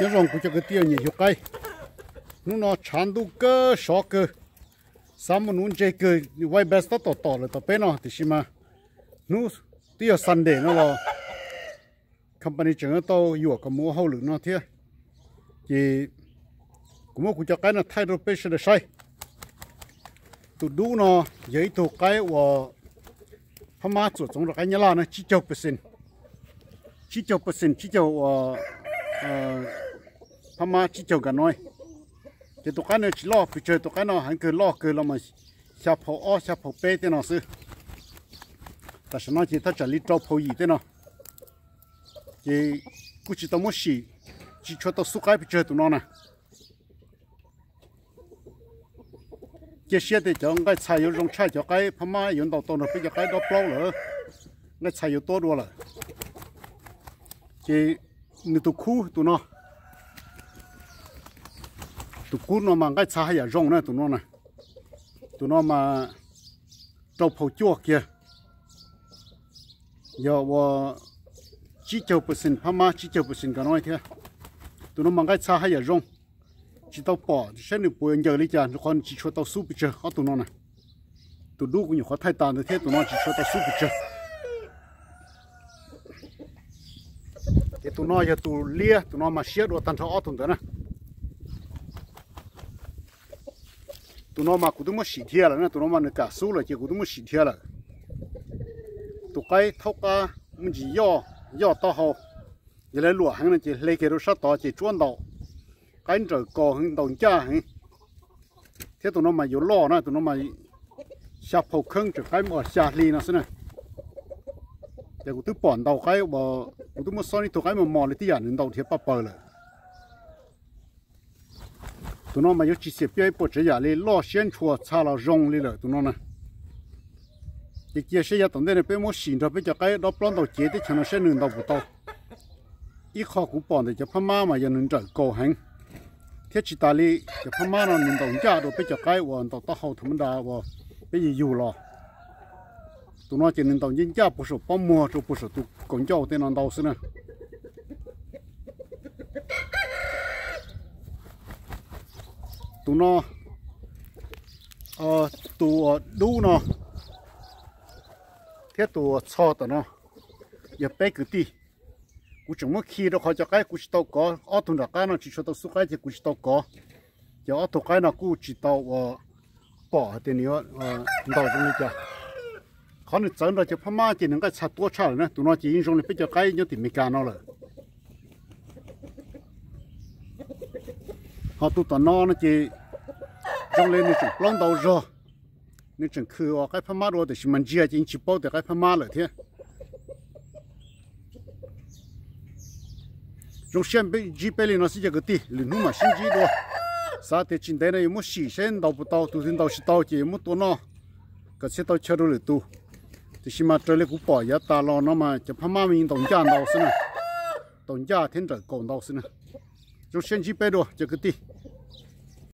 Nyob zoo kuv cov kwv tij nyiam yug qaib. Hnub no tshav ntuj kawg sov kawg, xav muaj nuv ntse kawg, White Bass tab tom tom lawm tom peb no tiam sis mas hnub twb yog Sunday no los company tseem tau yuam kom mus ua hauj lwm no thiab. Ces kuv muab kuv cov qaib no thaij rau peb sawv daws saib. Tus dub no yog ib tug qaib uas Phab Mab txuam txoov rau qaib Nyab Laj na, tsib caug percent, tsib caug percent, tsib caug uas Phab Mab, tsib caug Gaunoise. Ces tus qaib no tsis loj pes tsawg, tus qaib no heev kawg loj kawg los mas xya phau ob xya phau peb tej no xwb. Tam sim no ces thaj tsam li rau phau yim tej no. Ces kuj tsis tau muab sim, tsis tshua tau xub qaib pes tsawg tus no na. Cia siab tias cov nqaij txha yuav zoo tshaj cov qaib Phab Mab yuav ntaus tau nrog peb cov qaib dob plaub lawm, nqaij txha yuav tuab dua lawm. Ces nws tus khub tus no, tus khub no mas nqaij txha haj yam zoo na tus no na. Tus no mas rau phau cuaj kiag, yog ua tsib caug percent Phab Mab, tsib caug percent Gaunoise thiab. Tus no mas nqaij txha haj yam zoo, tsis tau pom saib nws puas ncaws li cas rau qhov nws tsis tshua tau xub pes tsawg ob tug no na. Tus dub kuv nyuam qhuav thaij tas ntawd thiab, tus no tsis tshua tau xub pes tsawg. Ces tus no yog tus liab, tus no mas siab dua tag nrho ob tug ntawd na. Tus no mas kuv twb muab sim dhia lawm na, tus no mas nws kam xub lawm ces kuv twb muab sim dhia lawm. Tus qaib thaub qab muaj ntsis yoj, yoj taub hau, yog lawv luam heev no ces hle kiag rau sab tod ces tsuab ntaus, qaib nrawm kaus heev, ntaus ncaj heev. Thiab tus no mas yuav loj na, tus no mas xya phau kheeb tseem qaib uas xya hli no xwb na. Ces kuv twb pom ntaus qaib uas kuv twb muab xob ib tug qaib mos mos li tib yam nws ntaus dhia paj paws lawm. Tus no mas yuav tsis xiam piaj ib puas tsav yam li, loj siab ntshua txha los zoo li lawm tus no na. Ces cia seb yav tom ntej no peb muab sim nrog peb cov qaib dob plaub ntaus cev teb chaws no seb nws ntaus puas tau. Ib qho kuv pom ntawm cov Phab Mab mas yog nws nrawm kaus heev, thiab tsis tas li, cov Phab Mab no nws ntaus ncaj dua peb cov qaib uas ntaus taub hau tham mab da uas peb yug yug los. Tus no ces nws ntaus ncaj ncaj puag saum pob muag rau puag saum tus kaus ncauj tej no ntau xwb na. Tus no, tus dub no thiab tus txho tom no yog peb kwv tij. Kuv tseem muab khi rau qhov cov qaib kuv tsis tau kov, ob tug nram qab no tsis tshua tau xub qaib ces kuv tsis tau kov. Ces ob tug qaib no kuj tsis tau ua pom hais tias nws yuav ntaus zoo li cas. Qhov nws txawv nrog cov Phab Mab ces nws nqaij txha tuab tshaj lawm na, tus no ces yeej zoo li peb cov qaib nyob tim Amelikas no lawm. Ho tus tom no no ces zoo li nws tseem plaub ntau zog, nws tseem khwv ua qaib Phab Mab dua tiam sis mas ntsia ces yeej tsis paub tias qaib Phab Mab lawm thiab. Zoo siab ntsib peb li no xwb cov kwv tij, lwm hnub mam sib ntsib dua. Xav tias tsis ntev no yuav muab sim seb ntaus puas tau, tus twg ntaus tsis tau ces yuav muab tua noj kom txhiaj tau chaw rau lwm tus. Tiam sis mas raws li kuv pom yav tas los no mas cov Phab Mab mas yeej ntaus ncaj ntau xwb na, ntaus ncaj thiab nrawm kaus ntau xwb na. Zoo siab ntsib peb dua cov kwv tij.